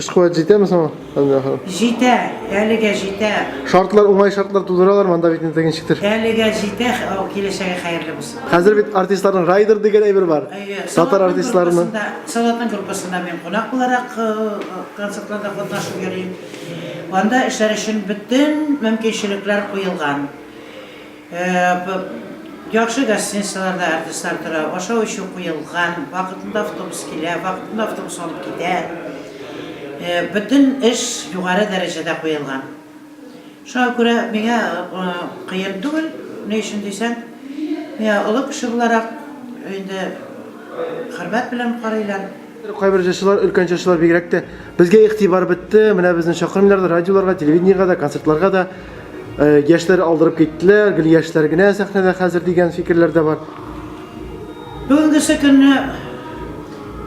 Көч-куәт җитәме соң? Җитә, әлегә җитә. Шартлар, уңай шартлар тудыралар монда бит инде ничектер. Әлегә җитә, киләчәге хәерле булсын. Хәзер бит артистларның райдер дигән әйбер бар. Татар артистларының. Салатның группасында мин кунак буларак концертларда катнашып йөрим. Анда эшләр өчен бөтен мөмкинчелекләр куелган. Яхшы гостиницаларда артистлар тора, ашау-эчү куелган, вакытында автобус килә, вакытында автобус алып китә. Бөтен эш югары дәрәҗәдә куелган. Шуңа күрә миңа кыен түгел, ни өчен дисәң, миңа олы кеше буларак инде хөрмәт белән карыйлар. Кайбер җырчылар, өлкән җырчылар бигрәк тә, безгә игътибар бетте, менә безне чакырмыйлар да радиоларга, телевидениегә дә, концертларга да. Э, яшьләр алдырып киттеләр, гел яшьләр генә сәхнәдә хәзер дигән фикерләр дә бар. Бүгенгесе көнне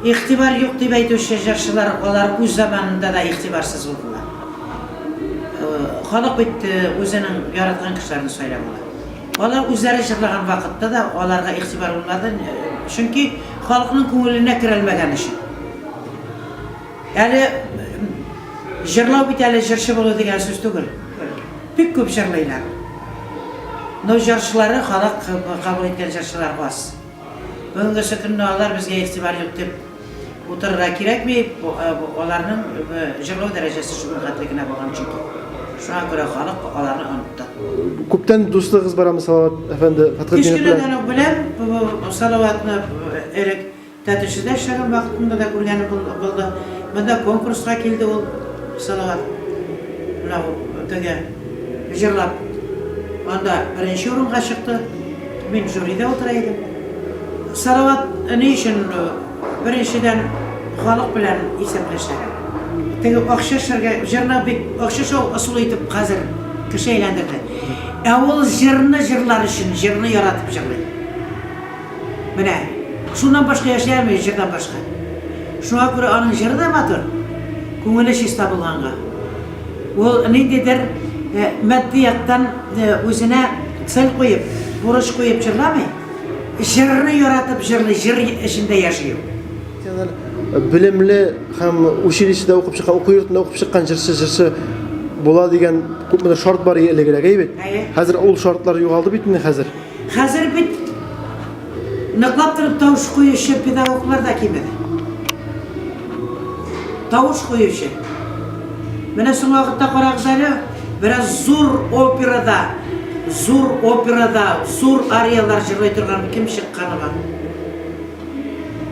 игътибар юк дип әйтүче җырчылар, алар үз заманында да игътибарсыз булдылар. Э, халык бит э, үзенең яраткан кешеләрен сайлап ала. Алар үзләре җырлаган вакытта да аларга игътибар булмады, чөнки халыкның күңеленә керәлмәгән өчен. Әле җырлау бит әле җырчы булу дигән сүз түгел. Бик күп җырлыйлар. Но җырчылары халык кабул иткән җырчылар аз. Бүгенгесе көнне алар безгә игътибар юк дип утырырга кирәкми. Аларның җырлау дәрәҗәсе шуның хәтле генә булган чөнки. Шуңа күрә халык аларны онытты. Күптән дуслыгыгыз барамы, Салават әфәнде Фәтхетдинов белән? Кечкенәдән үк беләм. Салаватны элек Тәтешедә эшләгән вакытымда да күргәнем булды. Монда конкурска килде ул Салават. Менә ул теге җырлап. Анда беренче урынга чыкты. Мин жюрида утыра идем. Салават ни өчен беренчедән халык белән исәпләшә. Теге акча эшләргә җырны бик акча эшләү ысулы итеп хәзер кеше әйләндерде. Ә ул җырны җырлар өчен, җырны яратып җырлый. Менә. Шуннан башка яши алмый, җырдан башка. Шуңа күрә аның җыры да матур, күңеле чиста булганга. Ул ниндидер матди яктан үзенә цель куеп, бурыч куеп җырламый. Җырны яратып җырлый, җыр эчендә яши ул. Белемле һәм училищеда укып чыккан, уку йортында укып чыккан җырчы җырчы була дигән күпмедер шарт бар элегрәк, әйе бит? Хәзер ул шартлар югалды бит инде хәзер. Хәзер бит ныклап торып тавыш куючы педагоглар да кимеде. Тавыш куючы. Менә соңгы вакытта карагыз әле, бераз зур операда, зур операда, зур ариялар җырлый торган кем чыкканы бар?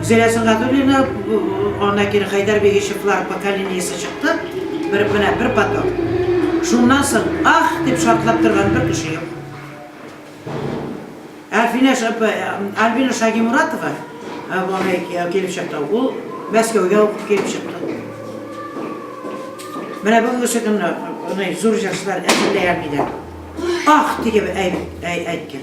Зилә Сөнгатуллина, аннан кире Хәйдәр Бигичевлар поколениесе чыкты. Бер менә бер поток. Шуннан соң ах дип шартлап торган бер кеше юк. Әлфинә Альбина Шагимуратова килеп чыкты. Ул Мәскәүгә укып килеп чыкты. Менә бүгенге көнне зур җырчылар әзерләй алмыйлар. Ах дип әйткән.